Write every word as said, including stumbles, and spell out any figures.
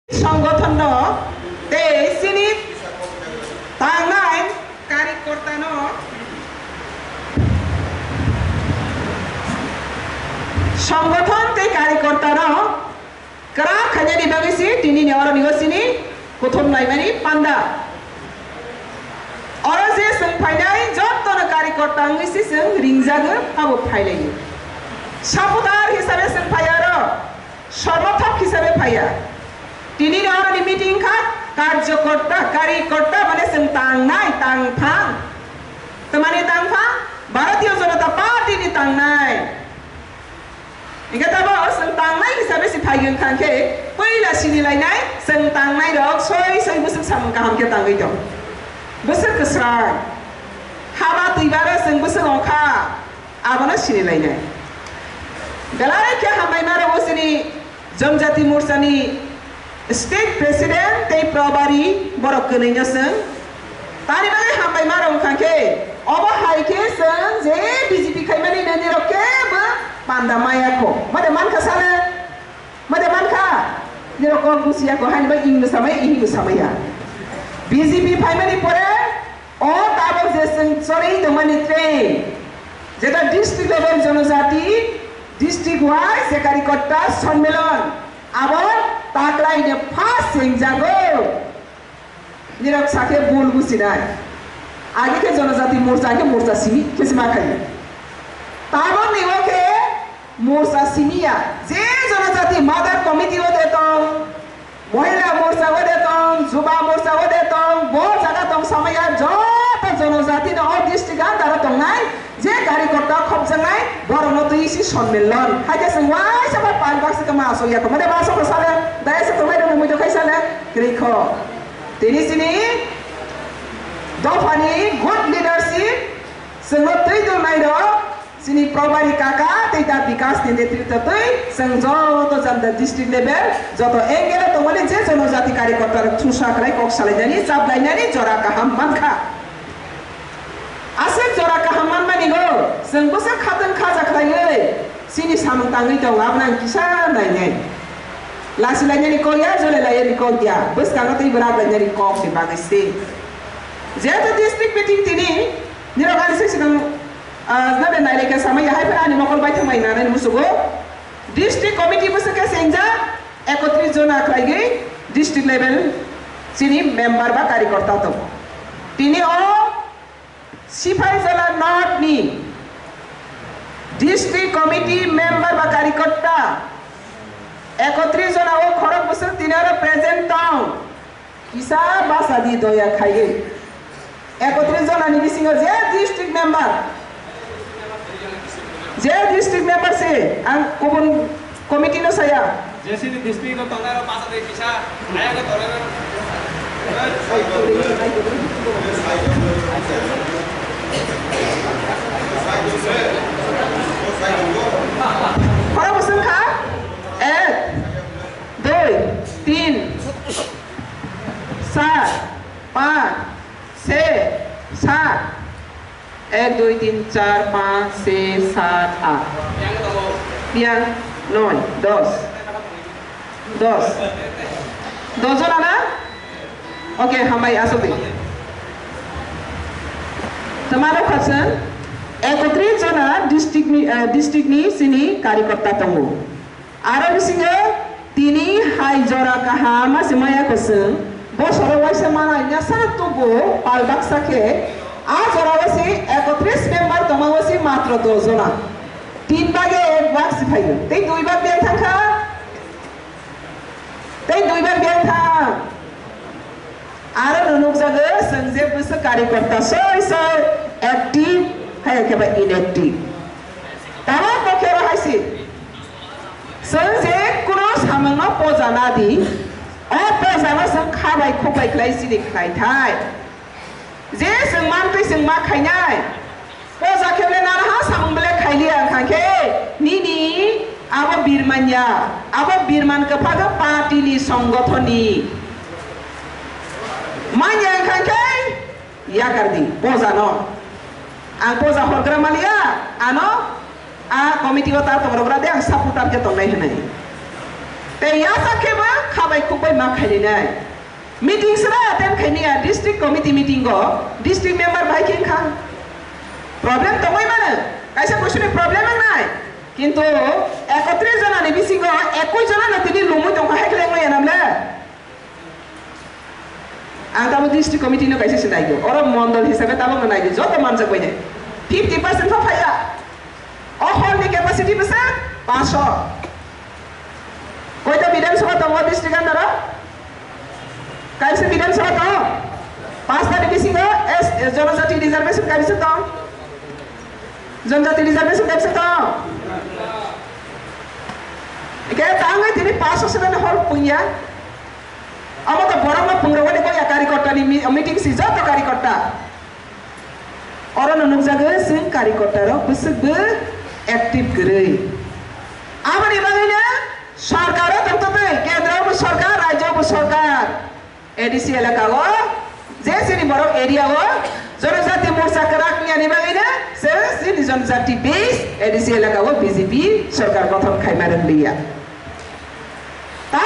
Songothono tei chini tangnai karikortano, songothon tei karikortano kwrak khainani bagwi se tinini oroni o chini kuthum naimani panda. Oro je chwng phainai jottono karikorta wngwi se chwng ringjago, abo phailaio. Supporter hisabe chwng phaiya oro, sormothok hisabe phaiya. Tinini oroni meeting kha karjokorta, karikorta mane chwng tangnai, tangphang. Tamani tangphang? Bharatiya Janata Party ni tangnai. Hingke tabo chwng tangnai hisabe se phai wngkha khe, puila sini lainai, chwng tangnai rok soi soi bwswk samung kaham khe tangwi tong. Bwswk kwsrang. Haba twibaro chwng bwswk ongkha, abono sini lainai. Belai khe hambai maro bo chini Janjati Morchani State President tei Probari borok kwnwi no chwng. Tani bagwi hambai ma rwng kha khe, obo hai khe chwng je B J P khaimani nini rok kebo panda maya kho. Mode man kha sale? Mode man kha? Nirok kok busiya kho, hani bai ing no samaya, ihi no samaya. B J P phaimani pore o tabok je chwng chorwi tongmani train, jeta district level Janajati, district wise je karikotta sonmilon, abo taklai ni first chengjago. Nirok sakhe bul businai. Age khe Janajati Morcha khe Morcha simi khe sima khayo. Tabok ni o khe Morcha simiya. Je Janajati Mother Committee o de tong, Mohila Morcha o de tong, Juba Morcha o de tong, bo jaga tong samaya joto Janajati no o district under o tongnai. Je gari kotor khopjaknai, borokno twi si sonmilon. Haikhe chwng waisa bai pal baksa khe ma asok ya kho. Mode ma asok sale, dai asok mai rok mui to khai sale, kwrwi kho. Tini sini dophani good leadership, chwngno twi dulnai rok, sini Probari kaka tei da Bikas ni netrito twi, chwng joto janda district level, joto angle o tongmani je Janajati karyakarta rok thusa khlai kok salainani, chaplainani jora kaham mankha. Aswk jora kaham manmani go, chwng bwswk khatwng khaja khlaiwi chini samung tangwi tongo, abono ang kisa nainai. Lachi lainani kok ya, jole lainani kok ya, bwskango tei bwrak lainani kok ni bagwi se. Jehetu district meeting tini, nirok ani se swkang, ah, nabe nailai khe samaya, hai phano ani mokol baithang bai nanani musugo. District committee bwswk khe se wngjak, ekotris jona khlaigwi district level chini member ba karyakarta tongo. Tini o Sipaijala North ni District Committee member ba karyakarta ekotris jona o khorok bwswk tini oro present tong. Kisa basa di doya khaiwi. Ekotris jona ni bisingo je district member, je district member se ang kubun committee no saya. Jesini district no tongnai rok basa de kisa, aya ke tongnai rok. Khorok bwswk kha? Ek, dui, tin, sar, panch, se, sat. Ek, dui, tin, char, panch, se, sat, at. Yang noi, dos. Dos. Dos jona na? Okay, hambai, asok di. Tamaro khasang ekotris jona district ni, eh, district ni sini karyakarta tongo. Aro bisingo tini hai jora kaham ma se maya kosong, bosoro waisa manai nya sa tubu pal baksa khe, a jora o se ekotris member tongma o se matro dos jona. Tin bage ek bak se phaio. Tei dui bak beng thang kha? Tei dui bak beng thang? Aro no nukjago, chwng je bwswk karyakarta soi soi active, hai khe ba inactive. Tamo pokhe ro hai se. Chwng je kuno samungno poja na di, o pojano chwng kha bai khuk bai khlai chini khlai thai. Je chwng mantwi chwng ma khainai. Poja khe le naraha samung bele khailiya wngkha khe nini abo birmanya, abo birman kwphago party ni songothon ni. Manya wngkha khe yakar di poja no. Ang poja horgra maliya, ano a committee o ta tongrok ra de ang supporter khe tongnai hinwi. Tei yasak khe bo khabai khukbai ma khailainai. Meeting sra attend khaini ya district committee meeting o district member bai khe kha. Problem tongoi mano. Kaisa kuchuni problem wngnai. Kintu ekotris jona ni bisingo ekkush jona no tini lumui tongkha hai khe wngmaya namle. Ang tamo district committee no kaisa se naigo. Oro mondol hisabe tabok no naigo. Joto manjak bai nai. Fifty percent pho phaiya. O hall ni capacity bwsa paanch sho. Koita Bidhan Sabha tongo district under o? Kaisa Bidhan Sabha tongo? Pasta ni bisingo S, Jonojati reservation kaisa tong? Jonojati reservation kaisa tong? Ike tangwi tini paanch sho swnani hall pungya. Amo to borok no pungrogani koya karikorta ni mi-, meeting si joto karikorta. Oro no nukjago chwng karikorta rok bwswk bo active kwrwi. Aboni bagwi no sorkar o tongtotwi, kendro bo sorkar, rajyo bo sorkar. A D C elaka o, je chini borok area o, Jonojati Morcha kwrak wngya ni bagwi no, chwng chini Jonojati base A D C elaka o B J P sorkar gothon khaima rwngya. Ta